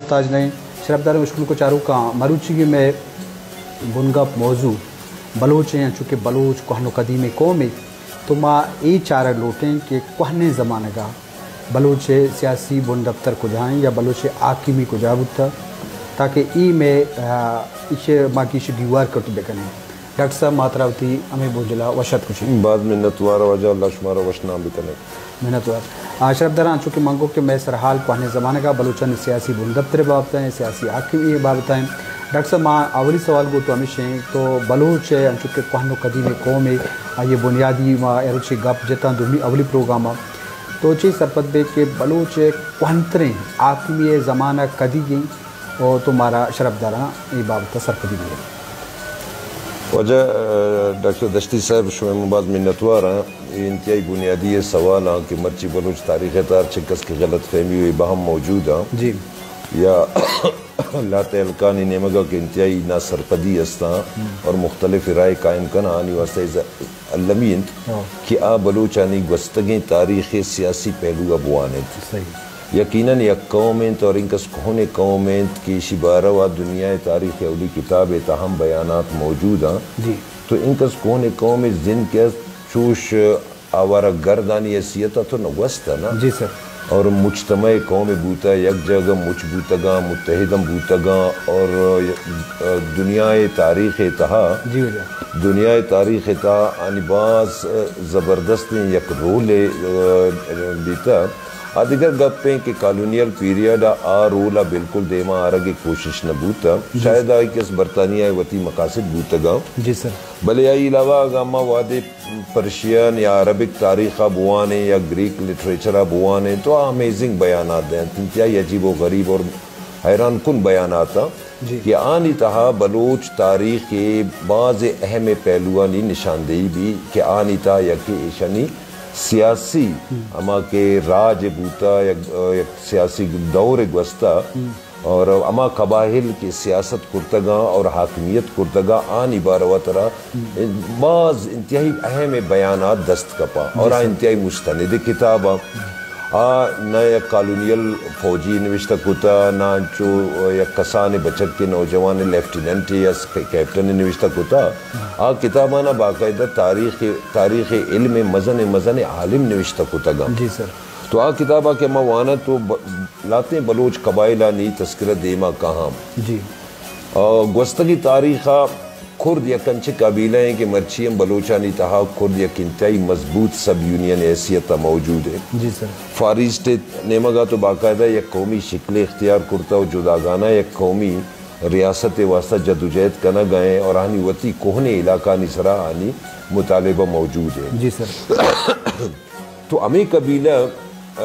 محتاج نہ ایں۔ شرپداریں اشکنوک ءُ چاروکاں، مروچیگیں مئے بنگپ موضوع بلوچ ایں، انچو کہ بلوچ کوہن ءُ قدیمیں قومے، تو ما اے چارگ لوٹیں کہ کوہنیں زمانگ ءَ بلوچ ءِ سیاسی بندپتر کجا ایں یا بلوچ ءِ حاکمی کجا بوتہ، تاکہ اے مئے، آ، ایشی ءَ ما گیش گیوار کرت بہ کنیں۔ ڈاکٹر صاحب، ما ترا وتی ہمے بنجل ءَ وش اتک گوشیں۔ باز منتوار واجہ، اللہ شمارا وش نام بکنت۔ منتوار۔ آ، شرپداراں، انچو کہ من گو کہ مئے سرحال کوہنیں زمانگ ءَ بلوچانی سیاسی بندپتر ءِ بابت ءَ ایں، سیاسی حاکمی ءِ بابت ءَ ایں۔ ڈاکٹر صاحب، ما اولی سوال گو تو ہمیش ایں، تو بلوچ ءِ انچو کہ کوہن ءُ قدیمیں قومے، آئی ءِ بنیادی ما اے روچے گپ جتاں، دومی اولی پروگرام ءَ تو چے سرپد بے کہ بلوچ ءِ کوہنتریں حاکمی ءِ زمانگ کدی ایں؟ او تو مارا شرپداراں اے بابت ءَ سرپدی بدے۔ واجہ، آ، ڈاکٹر دشتی صاحب، شمئے من باز منتوار آں۔ اے انتہائی بنیادی اے سوال آں کہ مرچی بلوچ تاریخ ءِ تہا ہرچنکس کہ غلط فہمی ءُ ابہام موجود آں، جی۔ یا لہتے ہلکانی نیمگ ءَ کہ انتہائی ناسرپدی است آں، ہم۔ اور مختلف رائے قائم کناں، آنی واسطہ اے ز-، المی انت، ہاں۔ کہ آ بلوچانی گوستگیں تاریخ ءِ سیاسی پہلو ءَ بوان انت۔ صحیح۔ یقیناً یک قوم انت اور انکس کوہنیں قوم انت کہ ایشی باروا دنیا ءِ تاریخ ءِ اولی کتاب ءِ تہا ہم بیانات موجود آں۔ جی۔ تو انکس کوہنیں قوم ءِ زند کہ است چوش آوارہ گردانی حیثیت ءَ تو نہ گوستہ نا۔ جی سر۔ اور مجتمع قوم بوتہ، یک جاگہ مچ بوتگاں، متحد ہم بوتگاں اور دنیا ءِ تاریخ ءِ تہا، جی واجہ۔ دنیا ءِ تاریخ ءِ تہا آنی باز زبردستیں یک رولے بیتہ۔ آ دگر گپ ایں کہ کالونیل پیریڈ ءَ آ رول ءَ بالکل دیما آرگ ءِ کوشش نہ بوتہ۔ جی۔ شاید آئی کہ اس برطانیہ ءِ وتی مقاصد بوتگاں۔ جی سر۔ بلے آئی علاوہ اگاں ما وہدے پرشین یا عربک تاریخ ءَ بوانیں یا گریک لٹریچر ءَ بوانیں تو آ امیزنگ بیانات دینت، انتہائی عجیب و غریب اور حیران کن بیانات آں، جی۔ کہ آنی تہا بلوچ تاریخ ءِ باز اہم پہلوانی نشاندہی بی کہ آنی تہا یکے ایشانی سیاسی، ہم۔ ہما کہ راج بوتا، یک، یک سیاسی دور گوستا، ہم۔ اور ہما قبائل کہ سیاست کرتگاں اور حاکمیت کرتگاں، آنی باروا ترا باز انتہائی اہم بیانات دست کپا اور آ، جی سر۔ انتہائی مستند کتاب آ۔ آ نہ یک کالونیل فوجی نوشتہ کتا، نہ انچو یک کسان بچک کے نوجوان لیفٹیننٹ یا کیپٹن نوشتہ کتا۔ آ کتابانا باقاعدہ تاریخ، تاریخ علم مزن مزن عالم نوشتہ کتگاں۔ جی سر۔ تو آ کتابا کہ ما وانا تو ب-، لاتیں بلوچ قبائلانی تذکرہ دیما کاہاں۔ جی۔ آ، گوستگی تاریخا کرد یک انچیں قبیلہ ایں کہ مرچی ہم بلوچانی تہا کرد یک انتہائی مضبوط سب یونین حیثیت ء موجود ایں۔ جی سر۔ فار ایسٹ نیمگا تو باقاعدہ یک قومی شکل اختیار کرتا و جداگانہ یک قومی ریاست واسطہ جدوجہد کنگ ایں اور آنی وتی کوہنیں علاقانی سرا آنی مطالبہ موجود ایں۔ جی سر۔ تو ہمے قبیلہ، آ،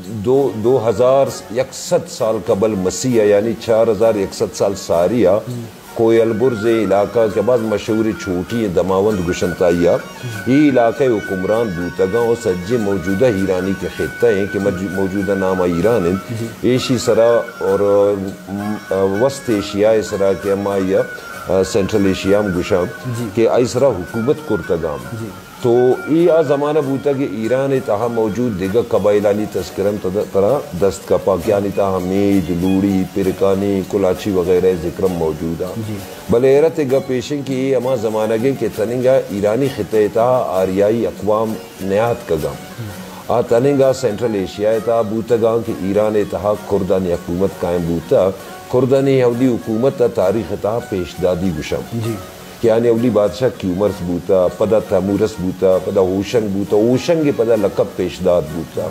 دو، دو ہزار یک سد سال قبل مسیح ء، یعنی چار ہزار یک سد سال ساری ء، ہم۔ کوہ البرز ء علاقہ کہ باز مشہور چوٹی ء دماوند گشنت آئی ء، ہم۔ اے علاقہ ء حکمران بوتگاں و سجیں موجودہ ایرانی کہ خطہ ایں کہ مج-، موجودہ نام ء ایران انت، جی۔ ایشی سرا اور، م، آ، وست ایشیا ء سرا کہ ہمائی ء، آ، سینٹرل ایشیا ہم گشاں، جی۔ کہ آئی سرا حکومت کرتگاں۔ جی۔ تو اے آ زمانہ بوتا کہ ایران ء تہا موجود دگہ قبائلانی تذکرہ ہم تد-، ترا دست کپا کہ آنی تہا مید، لوڑی، پرکانی، کلاچی وغیرہ ء ذکر ہم موجود آ۔ جی۔ بلے حیرت ء گپ ایش انت کہ اے ہما زمانگ انت کہ تننگا ایرانی خطہ ء تہا آریائی اقوام نیاتکگاں۔ آ تننگا سینٹرل ایشیا ء تہا بوتگاں کہ ایران ء تہا کردانی حکومت قائم بوتا۔ کردانی اولی حکومت ء تاریخ ء تہا پیشدادی گشاں۔ جی۔ کہ آنی اولی بادشاہ کیومرث بوتا، پدا تمورث بوتا، پدا ہوشنگ بوتا، ہوشنگ ء پدا لقب پیشداد بوتا۔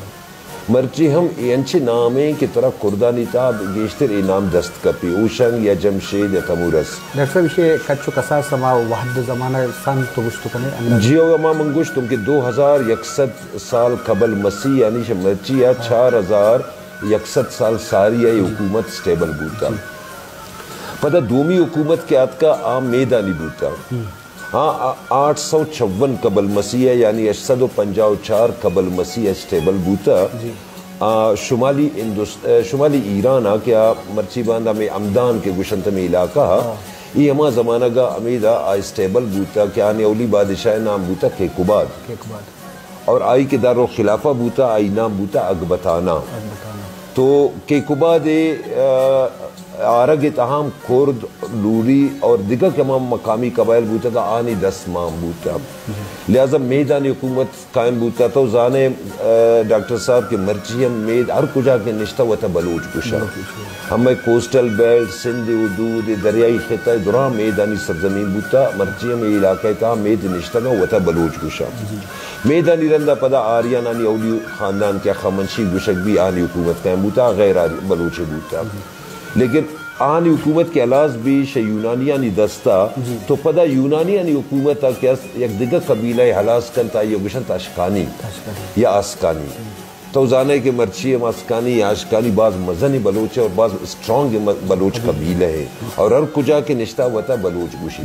مرچی ہم اے انچیں نامیں کہ ترا کردانی تہا گیشتر اے نام دست کپی، ہوشنگ یا جمشید یا تمورث۔ ڈاکٹر صاحب، ایشی کچ و کساس ہما وہد و زمانہ سان تو گوشت کنے اندازہ؟ جی، او ہما من گوشتم کہ دو ہزار یک سد سال قبل مسیح، یعنی ش-، مرچی یا ہاں۔ چار ہزار یک سد سال ساری ء اے حکومت سٹیبل بوتا۔ جی۔ پدا دومی حکومت کہ آتکا آ میدانی بوتا۔ ہم۔ آ، آ، آٹھ سو چون قبل مسیح ء، یعنی ہشت سد و پنجاہ و چار قبل مسیح ء سٹیبل بوتا۔ جی۔ آ، شمالی ہندوست-، آ، شمالی ایران ء کہ آ مرچی باندا ہمے ہمدان کہ گشنت ہمے علاقہ ء، ہاں۔ ای ہما زمانگ ء ہمیدا آ سٹیبل بوتا کہ آنی اولی بادشاہ نام بوتا کیکوباد۔ کیکوباد۔ اور آئی کہ دارالخلافہ بوتا، آئی نام بوتا اگبتانا۔ اگبتانا۔ تو کیکوباد ء، آ، آرگ ء تہا ہم کرد، لوری اور دگہ کہ ہما مقامی قبائل بوتگ، آنی دست مان بوتگ۔ لہذا میدانی حکومت قائم بوتگ۔ تو زانے، آ، ڈاکٹر صاحب، کہ مرچی ہم مید ہر کجا کہ نشتہ وتا بلوچ گوشاں۔ ہمے کوسٹل بیلٹ، سندھ حدود، دریائی خطہ، دراہ میدانی سرزمین بوتگ۔ مرچی ہم اے علاقہ تہا مید نشتگاں وتا بلوچ گوشاں۔ میدانی رندا پدا آریانانی اولی خاندان کہ اخامنشی گوشگ بی، آنی حکومت قائم بوتا، غیر آری بلوچے بوتا۔ لیکن آنی حکومت کہ ہلاس بی شہ یونانیانی دستا، تو پدا یونانیانی حکومت کہ است یک دگہ قبیلہ ہلاس کنت، آئی گوشنت اشکانی یا آسکانی۔ تو زانے کہ مرچی ہم آسکانی یا اشکانی باز مزنی بلوچ ہے اور باز اسٹرانگ م-، بلوچ قبیلہ ہے اور ہر کجا کہ نشتا وتا بلوچ گوشی۔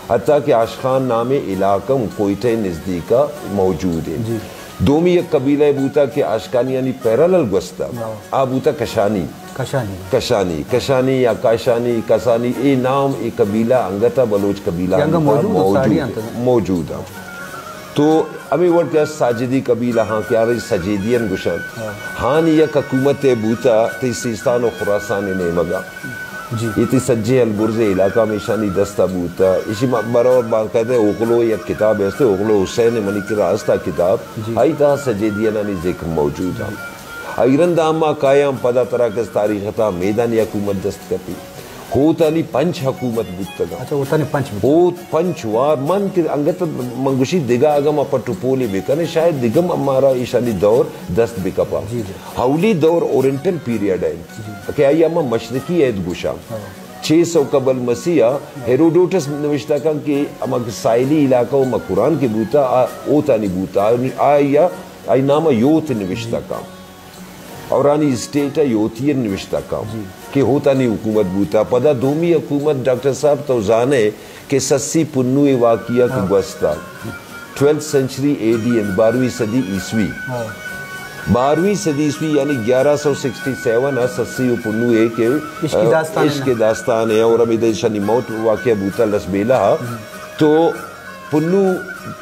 حتیٰ کہ آشخان نامیں علاقہ ہم کوئٹہ نزدیکا موجود ہے۔ دومی یک قبیلہ بوتا کہ آشکانیانی پیرالل گوستا، آ بوتا کشانی۔ کشانی۔ کشانی، کشانی یا کاشانی، کسانی، اے نام، اے قبیلہ انگتا بلوچ قبیلہ انگا موجود، موجود، موجود۔ تو ہمیں وڑ کہ ساجدی قبیلہ ہاں کہ آرے سجیدین گوشن۔ ہانی یک حکومت بوتا تئی سیستان و خراسان نیمگا۔ اے تئی سجے البرز علاقہ ہمیشانی دستا بوتا۔ اشی ما برابر باقاعدہ اوغلو یک کتاب ہستے، اوغلو حسین منی کرا ہستا کتاب۔ آئی تہا سجیدینانی ذکر موجود ہے۔ آئی رندا ہما کایاں پدا ترا کس تاریخ تہا میدانی حکومت دست کپی۔ ہوتانی پنچ حکومت بوتگاں۔ اچھا، ہوتانی پنچ بوتگاں۔ ہوت پنچ وار من کہ انگت من گوشی دگہ اگاں ما پٹ و پولے بکنیں، شاید دگہ ہم مارا ایشانی دور دست بکپا۔ اولی دور اورینٹل پیریڈ ہے کہ آئی ہما مشرقی عہد گوشاں۔ چھ سو قبل مسیح ہیروڈوٹس نوشتہ کن کہ ہما ساحلی علاقہ و مکران کہ بوتا، آ، ہوتانی بوتا، آئی، آئی نام یوت نوشتہ کن۔ اور آنی اسٹیٹ ء یوتین نوشتہ کن کہ ہوتانی حکومت بوتا۔ پدا دومی حکومت ڈاکٹر صاحب تو زانے کہ سسی پنو ء واقعہ کہ گوستا، ٹویلتھ سینچری اے ڈی، بارہویں صدی عیسوی۔ بارہویں صدی عیسوی یعنی گیارہ سو سکسٹی سیون ء سسی و پنو ء کہ عشق داستان عشق داستان ہے اور ہمیں دیشانی موت واقعہ بوتا لسبیلہ۔ تو پنو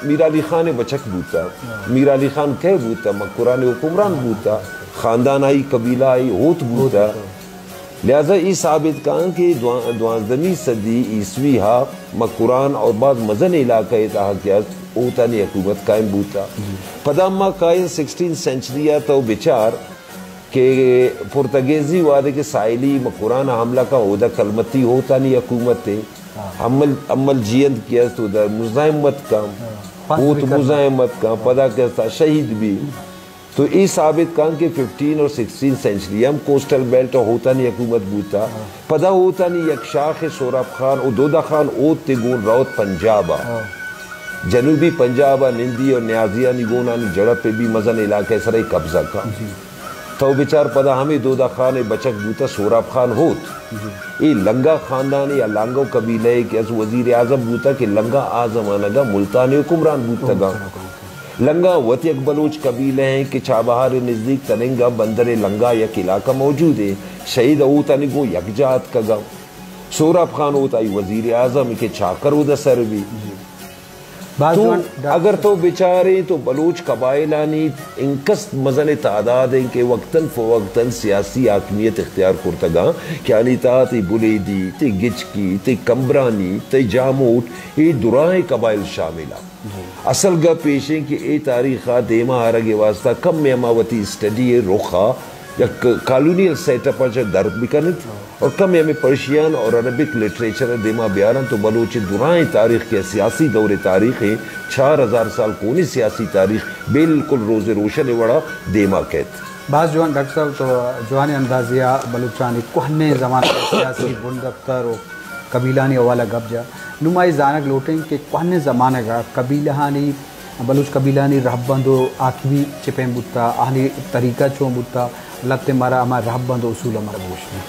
میر علی خان ء بچک بوتا۔ میر علی خان کئے بوتا؟ مکران ء حکمران بوتا۔ خاندان آئی، قبیلہ آئی ہوت بوتا۔ لہذا ای ثابت کان کہ دوا-، دوازدہمی صدی عیسوی ہا مکران اور بعض مزن علاقہ ء تہا کہ است، ہوتانی حکومت قائم بوتا۔ پدا ما کائیں سکسٹین سینچری ء تو بچار کہ پرتگیزی وہدے کہ ساحلی مکران ء حملہ کن، اودا کلمتی ہوتانی حکومت ء۔ امل، امل جیئند کہ است، اودا مزاحمت کن، ہوت مزاحمت کن، پدا کہ است شہید بی۔ تو ای ثابت کن کہ ففٹین اور سکسٹین سینچری ہم کوسٹل بیلٹ ء ہوتانی حکومت بوتا۔ پدا ہوتانی یک شاخ سہراب خان و دودا خان ہوت تے گون روت پنجاب ء۔ جنوبی پنجاب ء نندی اور نیازیانی گونانی جڑپ بی مزن علاقہ سرے قبضہ کن۔ تو بچار پدا ہمے دودا خان ء بچک بوتا سہراب خان ہوت۔ اے لنگا خاندان یا لانگو قبیلہ ء کہ از وزیر اعظم بوتا کہ لنگا آ زمانگا ملتان حکمران بوتگا۔ لنگا وت یک بلوچ قبیلہ ہیں کہ چابہار نزدیک تننگا بندر لنگا یک علاقہ موجود ہے۔ شہید ہوتانی گو یک جا اتکگا۔ سہراب خان ہوتا ای وزیر اعظم کہ چاکر ہودا سر بی۔ تو اگر تو بچارے تو بلوچ قبائلانی انکس مزن تعداد ہیں کہ وقتاً فوقتاً سیاسی حاکمیت اختیار کرتگاں کہ آنی تہا تئی بلیدی، تئی گچکی، تئی کمبرانی، تئی جاموٹ، اے دراہیں قبائل شامل ہیں۔ اصل گپ ایش ہیں کہ اے تاریخ ء دیما آرگ ء واسطہ کم ہما وتی اسٹڈی ء رخ ء یک کالونیل سیٹ اپ ء چہ در بکنت۔ اور کمے ہمے پرشین اور عربک لٹریچر ء دیما بیارنت و بلوچ ء درائیں تاریخ کہ سیاسی دور ء تاریخ ء چار ہزار سال کونی سیاسی تاریخ بالکل روز روشن ء وڑا دیما کیت۔ باز جوان ڈاکٹر صاحب، تو جوانیں اندازے ء بلوچانی کوہنیں زمانگ ء سیاسی بندپتر و قبیلانی حوالہ گپ جا۔ نوں ما اے زانگ لوٹیں کہ کوہنیں زمانگ ء قبیلہانی بلوچ قبیلہانی رہبند و حاکمی چہ پیم بوتا، آہانی طریقہ چون بوتا، لہتے مارا ہما رہبند و اصول ء مارا بگوش دیں۔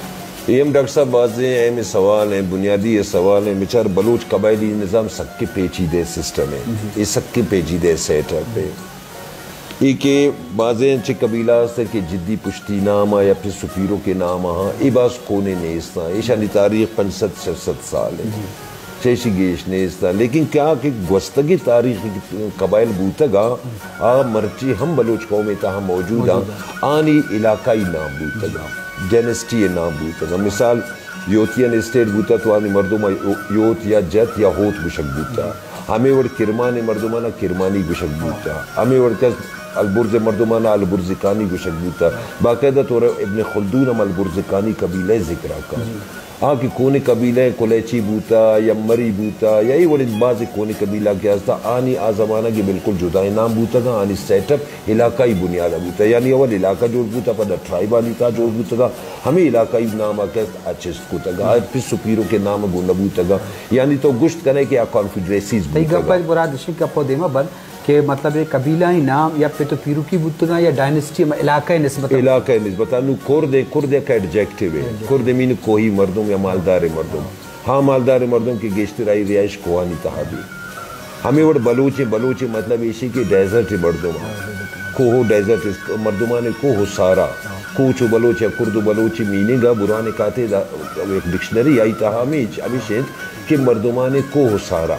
اے ہم ڈاکٹر صاحب بازیں اہم سوال ہیں، بنیادی سوال ہیں۔ بچار بلوچ قبائلی نظام سکیں پیچیدہ سسٹم ہے، اے سکیں پیچیدہ سیٹ اپ ہے۔ اے کہ بازیں چہ قبیلہ است کہ جدی پشتی نام آ یا پھر سپیرو کے نام آ، اے باز کونے نیست آں، ایشانی تاریخ پنچ سد شش سد سال ہے۔ چیشی گیش نیست، لیکن کیا کہ گوستگی تاریخ قبائل بوتگا، آ مرچی ہم بلوچ قوم تہا موجود ہیں۔ آنی علاقائی نام بوتگا، ڈائنسٹی نام بوتگا۔ مثال، یوتین اسٹیٹ بوتا تو آنی مردم یوت یا جت یا ہوت گوشگ بوتا۔ ہمیں وڑ کرمان مردمانا کرمانی گوشگ بوتا۔ ہمیں وڑ کس البرز مردمانا البرزکانی گوشگ بوتا۔ باقاعدہ طور ابن خلدون ہم البرزکانی قبیلہ ذکر آکا۔ آ کہ کون قبیلہ کلیچی بوتا یا مری بوتا یا ای وڑیں بعض کون قبیلہ کہ ہستا، آنی آ زمانہ کہ بالکل جدائیں نام بوتگا، آنی سیٹ اپ علاقائی بنیاد بوتا، یعنی اول علاقہ جوڑ بوتا، پدا ٹرائب آنی تا جوڑ بوتگا، ہمیں علاقائی نام آ کہ ہست آ چست کتگا، آ پس و پیرو کے نام گون بوتگا، یعنی تو گشت کنے کہ آ کانفیڈریسیز تئی گپ بوتگا۔ ء مراد اش انت کہ اپو دیما بر کہ مطلب اے قبیلہ ء نام یا پت و پیروکی بوتگاں یا ڈائنسٹی ہما علاقہ ء نسبت ء؟ علاقہ ء نسبت ء۔ نوں کرد ء، کرد یک ایڈجیکٹیو ء۔ ایڈجیکٹیو۔ کرد ء مین کوہی مردم یا مالدار مردم۔ ہاں، مالدار مردم کہ گیشتر آئی رہائش کوہانی تہا بی۔ ہمیں وڑ بلوچیں، بلوچیں مطلب ایشی کہ ڈیزرٹ مردم آں۔ کوہ و ڈیزرٹ مردمان کوہ و سارا۔ کوچ و بلوچ یا کرد و بلوچی میننگ ء بران کاتے دا، یک ڈکشنری آئی تہا ہمیش، ہمیش انت کہ مردمان کوہ و سارا۔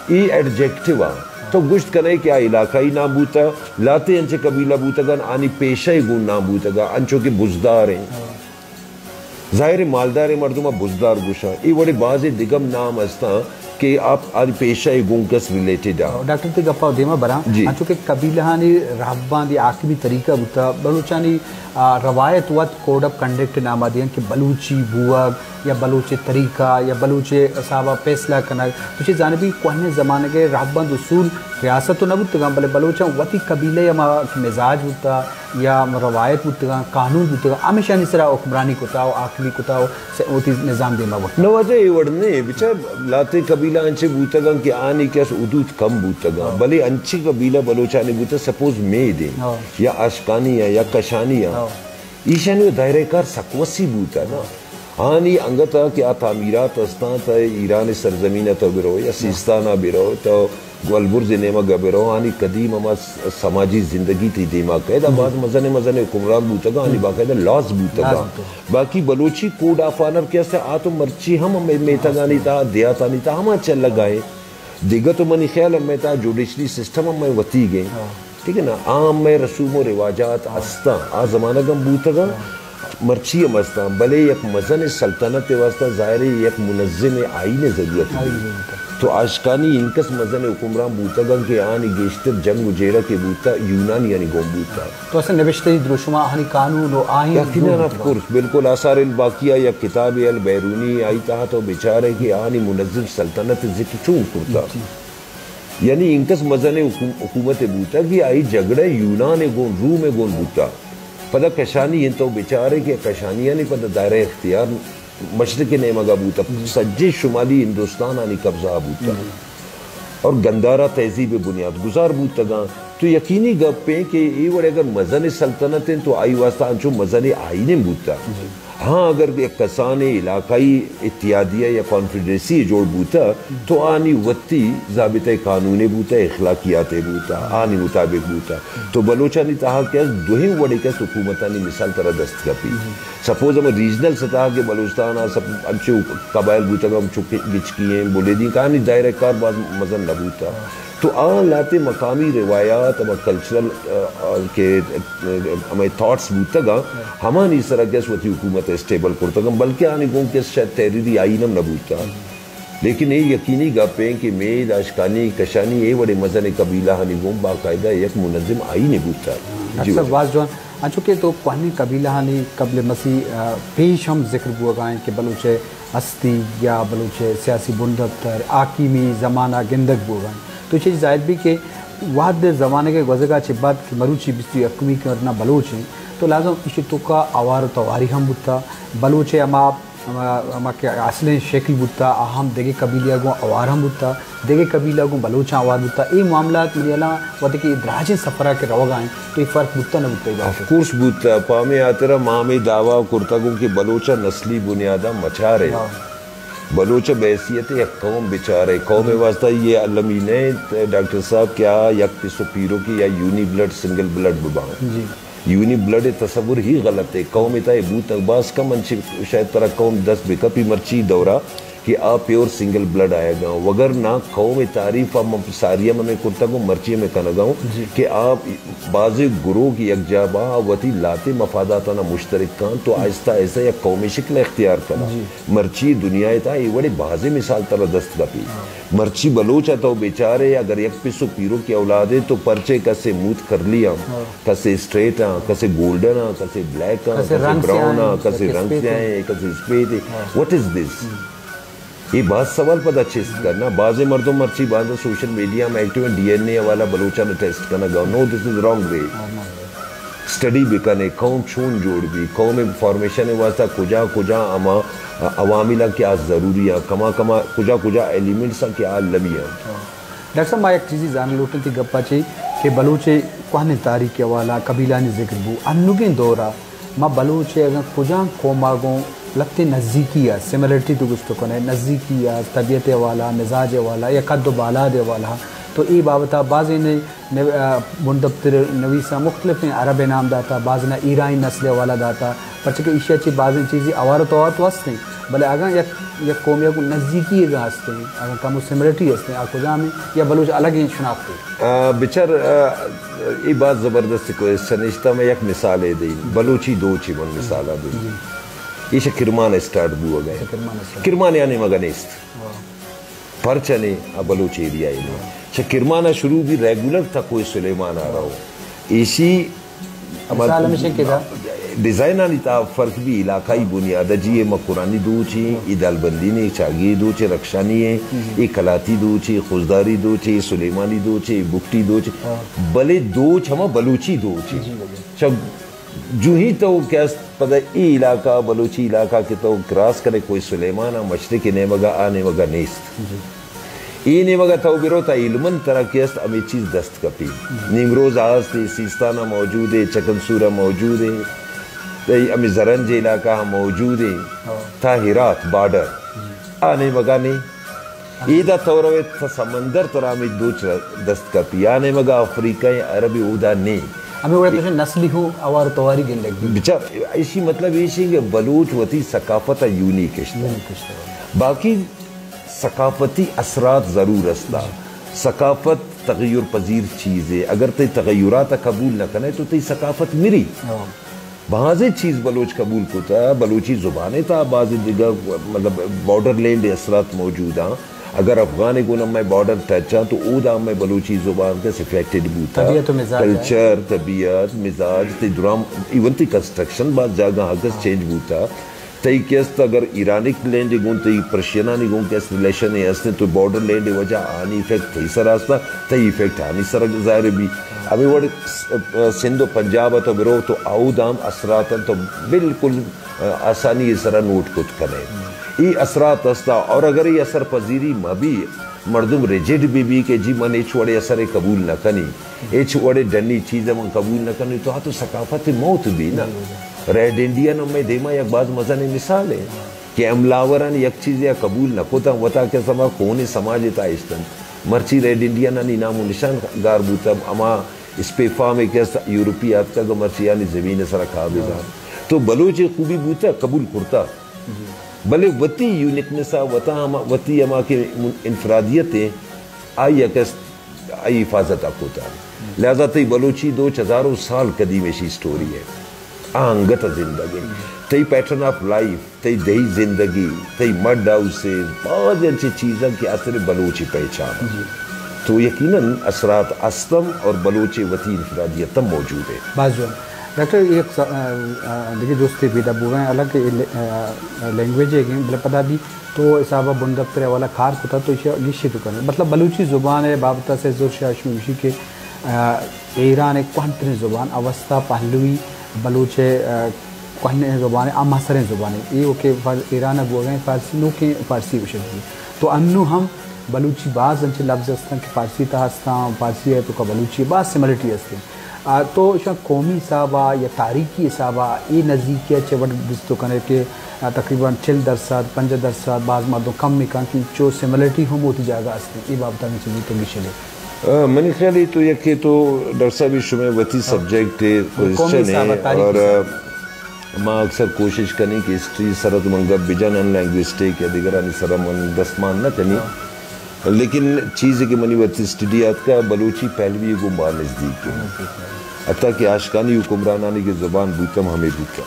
ای ایڈجیکٹیو آں۔ تو گوشت کنئے کہ آ علاقائی نام بوتہ، لہتے انچیں قبیلہ بوتگان، آنی پیشہ ء گون نام بوتگا، انچو کہ بزدار انت۔ ظاہر ہے مالدار مردم ء بزدار گوشاں۔ اے وڑے بازیں دگہ نام استاں کہ آپ آنی پیشہ ء گون کس ریلیٹڈ آں۔ ڈاکٹر، تئی گپا دیما براں۔ جی۔ انچو کہ قبیلہانی راہباندی حاکمی طریقہ بوتہ، بلوچانی، آ، روایت وت کوڈ آف کنڈکٹ نام ء دیاں کہ بلوچی بوگ، یا بلوچ ء طریقہ یا بلوچ ء حساب ء پیسلہ کنگ، تو چہ جانبی کوہنیں زمانگ ء رہبند اصول ریاست تو نہ بوتگاں، بلے بلوچاں وتی قبیلہ ء ہما مزاج بوتا یا روایت بوتگاں، قانون بوتگاں، ہمیشانی سرا حکمرانی کتا و حاکمی کتا و س-، وتی نظام دیما برتا۔ نواجہ اے وڑ نے، بچار لہتے قبیلہ انچے بوتگاں کہ آنی کہ اس حدود کم بوتگاں، ہاں۔ بلے انچے قبیلہ بلوچانی بوتا، سپوز میدے ہاں۔ یا آشکانی یا کشانی ہاں۔ ہاں۔ ایشانی و دائرہ کار سک وسیع بوتا نا۔ آنی انگت ء کہ آ تعمیرات استاں، تہ ایران سرزمین ء تو برو یا سیستان ء برو، تو گوالبرز نیمگ ء برو، آنی قدیم ہما س-، سماجی زندگی تی دیما کئے، دا باز مزن مزن حکمران بوتگا، آنی باقاعدہ لاز بوتگا۔ باقی بلوچی کوڈ آف آنر کہ است، آ تو مرچی ہم ہمے میتگانی تا، دیہاتانی تا ہما چلگا ہے۔ دگہ تو منی خیال ہمے تا جوڈیشری سسٹم ہم مئے وتیگ ہیں۔ ٹھیک ہے نا؟ آ مئے رسوم و رواجات ہستاں، آ زمانگ ہم بوتگاں، مرچی ہم ہستاں، بلے یک مزن سلطنت واسطہ ظاہر ہے یک منظم آئین ضرورت ہے۔ تو آشکانی انکس مزن حکمران بوتگاں کہ آنی گیشتر جنگ و جیڑہ کہ بوتا یونانیانی گون بوتا۔ تو اصل نبشتہ ہی دروشما آنی قانون و آئین یقیناً، آف کورس، بالکل۔ آثار الباقیہ یا کتاب البیرونی آئی تہا تو بچارے کہ آنی منظم سلطنت ذکر چون کرتا۔ یعنی انکس مزن حکوم-، حکومت بوتا کہ آئی جھگڑہ یونان گون، روم گون بوتا۔ پدا کشانی انت تو بچارے کہ کشانیانی پدا دائرہ اختیار مشرق نیمگا بوتا، سجے شمالی ہندوستان آنی قبضہ بوتا۔ اور گندھارا تہذیب بنیاد گزار بوتگاں۔ تو یقینی گپ ہیں کہ اے وڑے اگر مزن سلطنت ہیں تو آئی واسطہ انچو مزن آئین بوتا۔ ہاں، اگر یک کسانیں علاقائی اتحادیہ یا کانفیڈریسی جوڑ بوتا، تو آنی وتی ضابطہ قانون بوتا، اخلاقیات بوتا، آنی مطابق بوتا۔ تو بلوچانی تہا کہ است دوہیں وڑے کہ است حکومتانی مثال ترا دست کپی۔ سپوز ہم ریجنل سطح کہ بلوچستان آ سب انچو قبائل بوتگ ہم چو کہ گچکی ہیں، بلیدی کہانی دائرہ کار باز مزن نہ بوتا۔ تو آ لہتے مقامی روایات، ہما کلچرل، آ، آ، کہ، آ، ہمے تھاٹس بوتگاں، ہمانی سرا کہ اس وتی حکومت اسٹیبل کرتگاں، بلکہ آنی گون کہ اس شاید تحریری آئین ہم نہ بوتا۔ لیکن اے یقینی گپ ہیں کہ مید، آشکانی، کشانی اے وڑے مزن قبیلہ ہانی گون باقاعدہ یک منظم آئین بوتا۔ جی اکثر واجہ۔ باز جوان، انچو کہ تو کوہنیں قبیلہ ہانی قبل مسیح، آ، پیش ہم ذکر بوگا ہیں کہ بلوچ ہستی یا بلوچ سیاسی بندپتر حاکمی زمانہ گندگ بوگا انت۔ تو چیز ظاہر بھی کہ وہد زمانگ گوزگا چہ بعد کہ مروچی بیست و یکمی کرنا بلوچ ہیں، تو لازم ایشی توکا اوار و تواری ہم بوتا۔ بلوچ ہما، ہما، ہما کہ اصلیں شکل بوتا، آ ہم دگہ قبیلہ گوں اوار ہم بوتا، دگہ قبیلہ گوں بلوچاں اوار بوتا۔ اے معاملات منی الان وقتی کہ دراجیں سفرا کہ روگا ہیں، تو اے فرق بوتا نہ بوتا اے بات؟ آف کورس بوتا۔ پہ ہمے ہاترا ما ہمے دعویٰ کرتا گوں کہ بلوچ ء نسلی بنیاداں مچارے۔ ہاں۔ بلوچ ء بحیثیت یک قوم بچارے۔ قوم ء واسطہ یہ المی نہ انت ڈاکٹر صاحب کہ آ یک پس و پیروکی یا یونی بلڈ، سنگل بلڈ بباں۔ جی۔ یونی بلڈ ء تصور ہی غلط ہے۔ قوم ء تہ ء بوتگ باز کم انچ، شاید ترا قوم دست بکپی مرچی دورا کہ آ پیور سنگل بلڈ آیگا، وگر نہ قوم تعریف آ من ساری من کرتگ و مرچی من کنگا ہوں کہ آ بازیں گروہ یک جا با، وتی لہتیں مفاداتانا مشترک کن تو آہستہ آہستہ یک قومی شکل اختیار کنا۔ مرچی دنیا تا اے وڑے بازیں مثال ترا دست کپی۔ مرچی بلوچ ء تو بچارے، اگر یک پس و پیرو کی اولادے تو پرچے کسے موت کرلی آں، کسے اسٹریٹ آں، کسے گولڈن آں، کسے بلیک آں، کسے براؤن آں، کسے رنگ سیاہیں، کسے اسپیت آں۔ What is this? اے باز سوال پدا چست کرنا۔ بازیں مردم مرچی باز سوشل میڈیا میں ایکٹیو ہیں، ڈی این اے حوالہ بلوچاں ٹیسٹ کرنا گا۔ No, this is wrong way. Study بکنے، قوم چون جوڑ بی، قوم فارمیشن واسطہ کجا کجا ہما عوامل کہ آ ضروری ہیں، کما کما کجا کجا ایلیمنٹس ہیں کہ آ لبی ہیں۔ ڈاکٹر صاحب، ما یک چیزی زانگ لوٹیں تئی گپا چی کہ بلوچ کوہنیں تاریخ حوالہ قبیلانی ذکر بو، انوگیں دورا ما بلوچ اگاں کجام قوما گوں لہتیں نزیکی ء، سملرٹی تو گوشت کنے، نزیکی ء، طبیعت حوالہ، مزاج حوالہ یا قد و بالاد حوالہ، تو اے بابت ء بازیں نو-، آ، بندپتر نویساں مختلفیں عرب نام داتا، باز نہ ایرانی نسل حوالہ داتا، پرچہ کہ ایشی ء چہ بازیں چیزی اوار و توار تو ہستیں، بلے اگاں یک، یک قومی ء گوں نزیکی اگاں ہستیں، اگاں کم و سملرٹی ہستیں، آ کجام یا بلوچ الگیں شناختے؟ آ، بچار، آ، اے باز زبردست کوئسچن، اشتا میں یک مثالے دیں، بلوچی دوچی من مثالا دیں۔ ایشا کرمان اسٹارٹ بوگا ہے۔ کرمان یعنی مگا نیست۔ پرچنے آ بلوچ ایریا ای نہ۔ چہ کرمان ء شروع بی ریگولر تا کوہ سلیمان ء رو۔ ایشی ہما مثال ہمیش انت کہ دا ڈیزائنانی تہا فرق بی علاقائی بنیاد ء، جی اے مکرانی دوچ ایں، اے دالبندین ایں، چاگی دوچ ایں، رخشانی ایں، اے کلاتی دوچ ایں، خضداری دوچ ایں، سلیمانی دوچ ایں، بگٹی دوچ ایں۔ بلے دوچ ہما بلوچی دوچ ایں۔ چہ جوہی تو کہ است پدا اے علاقہ، بلوچی علاقہ کہ تو کراس کنے کوہ سلیمان ء مشرق نیمگا آ نیمگا نیست۔ اے نیمگا تو برو تا ہلمند ترا کہ است ہمے چیز دست کپی۔ نیمروز ء است، اے سیستان ء موجود ایں، چکنسور ء موجود ایں، تئی ہمے زرنج علاقہ ء موجود ایں، تا ہرات بارڈر آ نیمگا نی۔ ایدا تو روے تا سمندر ترا ہمے دوچ دست کپی۔ آ نیمگا افریقہ ایں، عربی اودا نی۔ ہمے وڑا تو نسلی ہوں اوار تواری گندگ بی۔ بچار، ایشی مطلب ایشی کہ بلوچ وتی ثقافت ء یونیک اشتہ۔ باقی ثقافتی اثرات ضرور استا۔ ثقافت تغیر پذیر چیزے۔ اگر تئی تغیرات ء قبول نہ کنے تو تئی ثقافت مری۔ بازیں چیز بلوچ قبول کتا، بلوچی زبان ء تا بازیں دگہ، مطلب، بارڈر لینڈ اثرات موجود آں۔ اگر افغان گون ہمے بارڈر ٹچ آں تو اودا ہمے بلوچی زبان کس افیکٹڈ بوتا۔ طبیعت و مزاج آ۔ کلچر، طبیعت، مزاج، تئی درام، ایون تئی کنسٹرکشن باز جاگہ ہاں کس چینج بوتا۔ تئی کہ است اگر ایرانک لینڈ گون تئی پرشینانی گون کہ است ریلیشن است تو بارڈر لینڈ وجہ آنی افیکٹ تئی سر آستا، تئی افیکٹ آنی سر ظاہر بی۔ ہمیں وڑ س-، سندھ و پنجاب تو برو تو اودام اثرات تو بالکل آسانی سر نوٹ کت کنے۔ ای اثرات استا اور اگر ای اثر پذیری مبی، مردم ریجڈ بی بی کہ جی من ہچ وڑے اثر قبول نہ کنی، ہچ وڑے ڈنی چیز من قبول نہ کنی، تو آ تو ثقافت موت بی نا۔ ریڈ انڈین ہمے دیما یک باز مزنیں مثال ہے کہ حملہ آوران یک چیزے قبول نہ کتن، وتا کہ سما کون سماج تا اشتن۔ مرچی ریڈ انڈینانی نام و نشان گار بوتا، اما اسپیفام کہ است یورپی آتکگ مرچی آنی زمین سرا قابضان۔ تو بلوچ خوبی بوتا، قبول کرتا۔ بلے وتی یونیکنس ء وتا ہما، وتی ہما کہ انفرادیت ء آئی ء کس آئی حفاظت ء کت۔ لہذا تئی بلوچی دوچ ہزاروں سال قدیم ایشی سٹوری ہے۔ آ انگت ء زندگ ہے۔ تئی پیٹرن آف لائف، تئی دہی زندگی، تئی مڈ ہاؤسز، باز انچیں چیزاں کہ اثر بلوچی پہچان۔ تو یقیناً اثرات استم اور بلوچی وتی انفرادیت ہم موجود ہے۔ باز جوان۔ ڈاکٹر، یک س-، آ، آ، دگہ جستے پیدا بوگا ہیں، حالانکہ اے لے-، آ، لینگویج ہے کہ بلے پدا بھی تو حساب بندپتر حوالہ کار کتا تو ایشی گیشی تو کرنے۔ مطلب بلوچی زبان ہے بابت سے زور شاہ شمی گوشی کہ، آ، ایران ایک کوہن ترین زبان، اوستا پہلوی بلوچ ہے، آ، کوہن زبان ہے، اماسریں زبان ہے۔ یہ کہ فار-، ایران بوگا ہیں فارسی، نوکیں فارسی گوشت بھی۔ تو انو ہم بلوچی باز انچیں لبز ہستن کہ فارسی تہا ہستاں، فارسی ء توکا بلوچی ء باز سملرٹی ہستیں۔ آ، تو اشاں قومی حساب ء یا تاریخی حساب ء اے نزیکی ء چہ وڑ دیست تو کنے کہ، آ، تقریباً چل درسد، پنجاہ درسد، باز مردم کم میکن کہ چو سملرٹی ہم وتی جاگہ ہستیں۔ اے بابت ء چیزی تو گشلے۔ آ، منی خیال ء تو یکے تو ڈاکٹر صاحب شمئے وتی سبجیکٹ ء قومی کوشچن حساب ء ء تاریخی اور، حساب ء۔ ما اکثر کوشش کنیں کہ ہسٹری سرا تو من گپ بجناں، لینگوسٹک یا دیگرانی سرا من دستمان نہ کنیں۔ لیکن چیزے کہ منی وت اسٹڈی آتکا، بلوچی پہلوی گوں باز نزدیک ہے۔ حتیٰ کہ آشکانی حکمرانانی کہ زبان بوتم ہمیں بوتا۔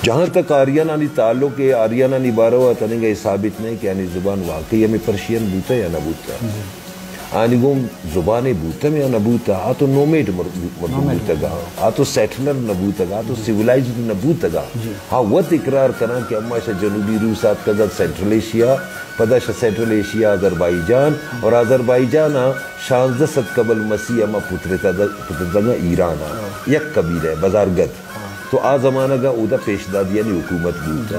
جہاں تک آریانانی تعلق ہے، آریانانی باروا تننگا یہ ثابت نہیں کہ آنی زبان واقعی ہمیں پرشین بوتا یا نہ بوتا۔ آنی گوں زبانے بوتم یا نہ بوتا، آ تو نومیڈ مر-، مردم بوتگا، آ تو سیٹلر نہ بوتگا، آ تو سیولائزڈ نہ بوتگا۔ ہاں، وت اقرار کناں کہ اما شہ جنوبی روس آتکگا، سینٹرل ایشیا، پدا شہ سینٹرل ایشیا آذربائیجان، اور آذربائیجان آ شانزدہ صد قبل مسیح اما پترتگا، پترتگا ایران آ۔ یک قبیلہ بزارگد۔ تو آ زمانگ ء اودا پیشدادیانی حکومت بوت۔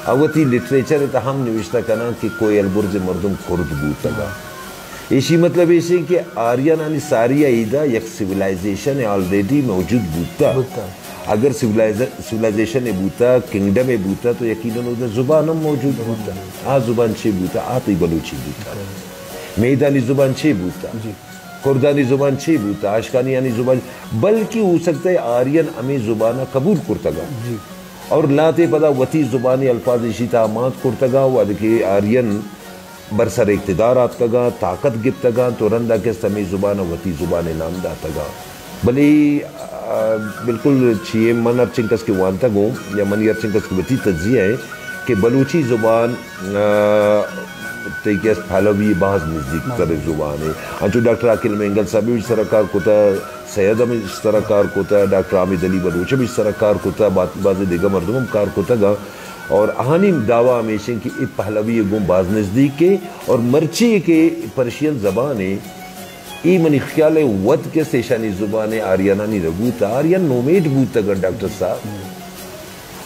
آ وتی لٹریچر ء تہ ہم نوشتہ کناں کہ کوہ البرز ء مردم کرد بوتگ۔ ایشی مطلب ایش انت کہ آریانانی ساری ء ایدا یک سیولائزیشن آلریڈی موجود بوتا۔ اگر سیولائز-، سیولائزیشن ء بوتا، کنگڈم ء بوتا، تو یقیناً اودا زبان ہم موجود بوتا۔ آ زبان چے بوتا؟ آ تئی بلوچی بوتا۔ میدانی زبان چے بوتا؟ کردانی زبان چے بوت؟ آشکانیانی زبان، بلکہ ہو سکتا ہے آرین ہمیں زبان ء قبول کرتگا۔ اور لہتے پدا وتی زبانی الفاظ ایشی تہا مات کرتگا، وہدے کہ آرین بر سر اقتدار آتکگا، طاقت گپتگا، تو رندا کس ہمیں زبان ء وتی زبان نام داتگا۔ بلے، آ، بالکل چیئے من ہرچنکس کہ وانتگ ہوں یا منی ہرچنکس کہ وتی تجزیہ ہے کہ بلوچی زبان آ، تئی کہ است پہلوی باز نزدیک تر زبانے۔ انچو ڈاکٹر عاقل مینگل صاحب ہم سرا کار کتا، سید ہم سرا کار کتا، ڈاکٹر حامد علی بلوچ ہم سرا کار کتا، با-، بازیں دگہ مردم ہم کار کتگا۔ اور آہانی دعویٰ ہمیش انت کہ اے پہلوی گوں باز نزدیک ہے اور مرچی کہ پرشین زبان ہے، اے منی خیال ہے وت کہ ایشانی زبان ہے آریانانی نبوت، آریان نومیڈ بوتگا ڈاکٹر صاحب۔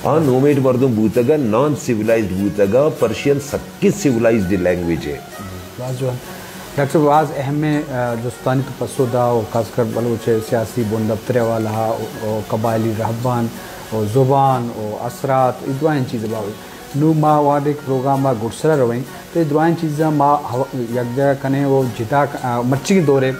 آ نومیڈ مردم بوتگا، نان سیولائزڈ بوتگا، پرشین سکیں سیولائزڈ لینگویج ہے۔ باز جوان۔ ڈاکٹر صاحب، باز اہمیں، آ، جستانی تو پسو دا و خاص کر بلوچ سیاسی بندپتر حوالہ و، و قبائلی رہبان و زبان و اثرات، ای دوائیں چیز بابت۔ نو ما وہدے کہ پروگرام ما گڈسرا رویں، تو اے درائیں چیزاں ما ہو-، یک جاگہ کنیں و جتا ک-، آ، مرچی دورے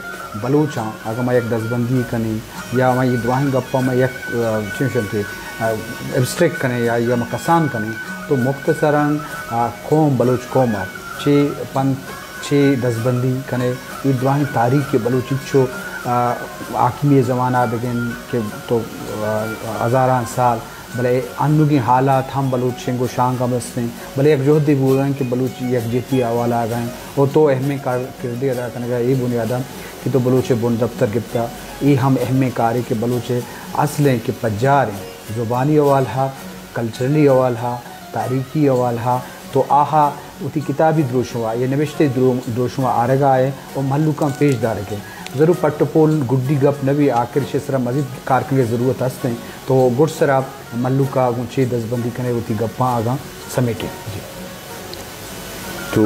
بلوچاں اگاں ما یک دزبندی کنیں یا ما اے درائیں گپاں ما یک، آ، چون شنتے، آ، ایبسٹریکٹ کنیں یا، یا ما کسان کنیں، تو مختصراً، آ، قوم، بلوچ قوم ء چے پنت، چے دزبندی کنیں، اے درائیں تاریخ کہ بلوچ چو، آ، حاکمی زمانہ بگن کہ تو، آ، ہزاراں سال بلے انوگیں حالات ہم بلوچ شنگ و شانگ ہم است انت، بلے یک جہدے بوگ ء انت کہ بلوچ یکجہتی ء حوالہ آگا انت و تو اہمیں کار، کردے ادا کنگ ء اے بنیاد ء کہ تو بلوچ ء بن دپتر گپتا، اے ہم اہمیں کارے کہ بلوچ ء اصل انت کہ پجار انت، زبانی حوالہ ء، کلچرلی حوالہ ء، تاریخی حوالہ ء، تو آہا وتی کتابی دروشم ء یا نبشتہ درو-، دروشم ء آرگ ء آئے و مھلوکاں پیش دارگ ء۔ ضرور پٹ و پول گڈی گپ نہ بی، آخر ایشی سرا مزید کار کنگ ء ضرورت ہست انت۔ تو گڈ سرا مھلوک ء گوں چے دزبندی کنے وتی گپاں آگاں سمیٹے۔ جی۔ تو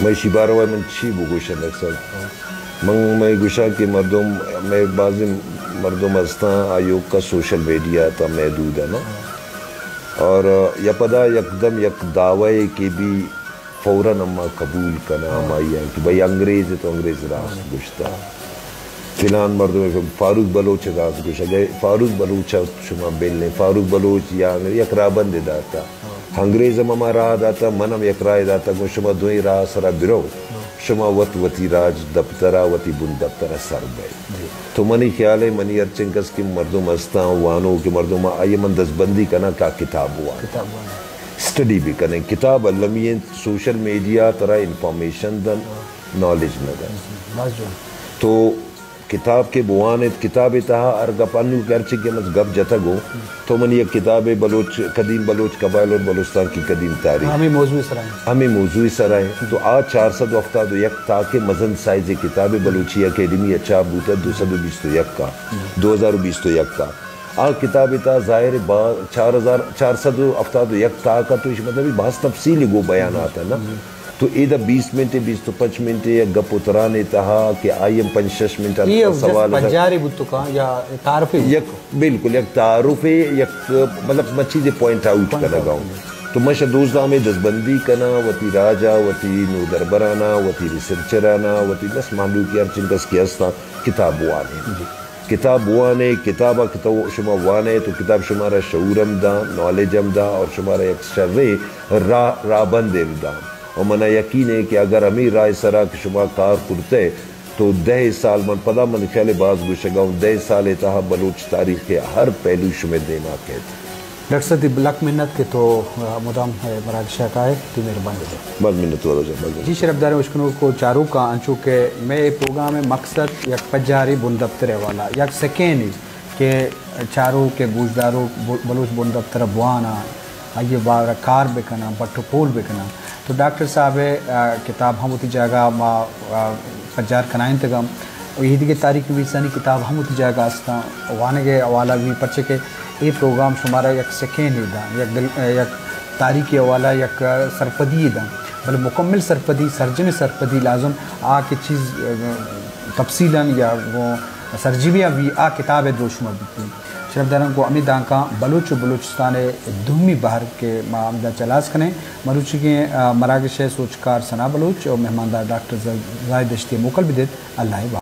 من ایشی باروا من چی بگوشاں ڈاکٹر صاحب؟ من، من گوشاں کہ مردم، مئے بازیں مردم ہستاں، آیوکا سوشل میڈیا تا محدود ہے نا۔ اور یا پدا یکدم یک دعوی کہ بی فوراً ہما قبول کنا ہمائی آں کہ بھئی انگریز ہے تو انگریز راست گوشتا۔ فلان مردم ہے، فاروق بلوچ راست گوشتا۔ اگر فاروق بلوچ ہے شما بل لیں، فاروق بلوچ یا یک راہبندے داتا۔ انگریز ہم ہما راہ داتا، من ہم یک راہ داتا، گوں شما دوئیں راہ سرا برو، شما وت وتی راج دپترا، وتی بن دپترا سر بئے۔ تو منی خیال ہے، منی ہرچنکس کہ مردم ہستاں، وانو کہ مردم آئی من دزبندی کناں کہ آ کتاب وان۔ کتاب وان۔ اسٹڈی بکنیں۔ کتاب المی انت، سوشل میڈیا ترا انفارمیشن دن، نالج نہ دن۔ باز جوان۔ تو کتاب کہ بوان ایت، کتاب ء تہا ہر گپ انو کہ ہرچی کہ مس گپ جتگ ہو، تو منی یک کتاب ہے بلوچ، قدیم بلوچ قبائل اور بلوچستان کی قدیم تاریخ۔ ہمیں موضوع سرا ہے۔ ہمیں موضوع سرا ہے۔ تو آ چار سد و ہفتاد و یک تاک مزن سائز کتاب ہے، بلوچی اکیڈمی ء چاپ بوتا، دو سد و بیست و یک کا، دو ہزار و بیست و یک کا۔ آ کتاب ء تہا ظاہر ہے با-، چار ہزار، چار سد و ہفتاد و یک تاک ء تو ایش مطلب باز تفصیل گو بیانات ہے نا۔ تو ایدا بیست منٹ، بیست و پنچ منٹ یا گپ و تران ء تہا کہ آئی ہم پنچ شش منٹ اے سوال ہے۔ پجارے بوت کاں یا تعارفے بوت یک، بالکل یک تعارفے، یک مطلب من چیزے پوائنٹ آؤٹ کنگا ہوں۔ تو من شہ دوست دامے دزبندی کناں، وتی راج ءَ، وتی نودربراں ءَ، وتی ریسرچراں ءَ، وتی بس مہلوک ءَ، ہرچنکس کہ ہستاں، کتاب بوانے۔ جی۔ کتاب بوانے، کتاب ءَ کہ تو شما وانے تو کتاب شمارا شعور ہم داں، نالج ہم داں اور شمارا یک شریں راہ، راہبندے ہم داں۔ اور منا یقین ہے کہ اگر ہمے راہ سرا کہ شما کار کرتے تو دہ سال، من پدا من خیال ہے باز گوشگا ہوں، دہ سال ءِ تہا بلوچ تاریخ ءِ ہر پہلو شمئے دیما کیت۔ ڈاکٹر صاحب، تئی لک منت کہ تو، آ، مدام، آ، مراگش ءَ کائے، تئی مہربانی۔ باز منت وار جان، باز منت۔ جی شرفداریں اشکنوک و چاروکاں، انچو کہ مئے اے پروگرام ءِ مقصد یک پجارے بندپتر ءِ حوالہ، یک سکینے کہ چاروک ءُ گوشداروک ب-، بلوچ بندپتر ءَ بواناں، آئی ءِ بارہ ءَ کار بکناں، پٹ و پول بکناں۔ تو ڈاکٹر صاحب ءِ، آ، کتاب ہم وتی جاگہ ما، آ، پجار کنائینتگ ہم۔ و ایدگہ تاریخ نویسانی کتاب ہم وتی جاگہ استاں، وانگ ءِ حوالہ بھی، پرچہ کہ اے پروگرام شمارا یک سکینے داں، یک دل، یک تاریخی حوالہ، یک سرپدی داں، بلے مکمل سرپدی، سرجم سرپدی لازم آ کہ چیز، آ، تفصیلاً یا گوں سرجمیاں بھی آ کتاب ءِ دروشم ءَ بیت۔ شرفداراں، گوں ہمے دانکاں بلوچ و بلوچستان ءِ دومی بہر کہ ما ہمدا چلاس کنیں، مروچیگیں، آ، مراگش ءِ سوجکار ثنا بلوچ و مہماندار ڈاکٹر ز-، زاہد دشتی ءَ موکل بدیت۔ اللہ ءِ